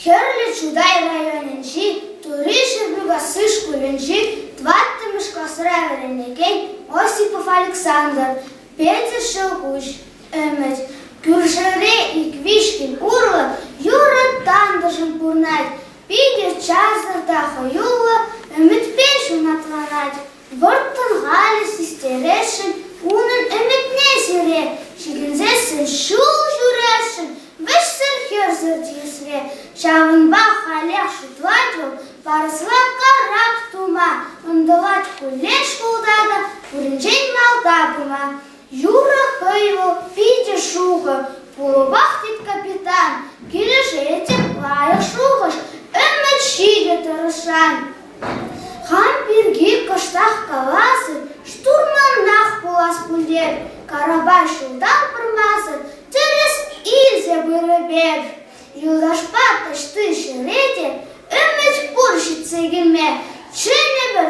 Хӗрлӗ Чутай районӗнчи Тури Ҫӗрпӳкасси шкулӗнчи тӑваттӑмӗш класра вӗренекен Осипов Александр, Петӗр Ҫӑлкуҫ, Ӗмӗт, кӳршӗре ик-виҫ кил урлӑ юрӑ тантӑшӑн пурӑнать, питӗ чарсӑр та хӑюллӑ ӗмӗтпе ҫунатланать. Вӑрттӑн халӗ систересшӗн унӑн ӗмӗтне сире, ҫитӗнсессӗн ҫул ҫӳресшӗн вӗҫсӗр-хӗрсӗр тинӗсре. Ҫавӑнпа халех шутлать вӑл парӑсла карап тума, ӑнтӑлать куллен шкулта та пуринчен малта пыма. Юрӑ хӑй вӑл питӗ шухӑ, пулӑпах тет капитан, килӗшетӗп лайӑх шухӑш, ӗмӗт ҫитӗ тӑрӑшсан. Хам пирки кӑштах каласӑр, штурманах пулас пуль карапа ҫултан пӑрмасӑр тӗрӗс илсе пырӑп эп. Юлташпа таҫти ҫӗре те ӗмӗт пур ҫитсе килме, чӗнӗпӗр.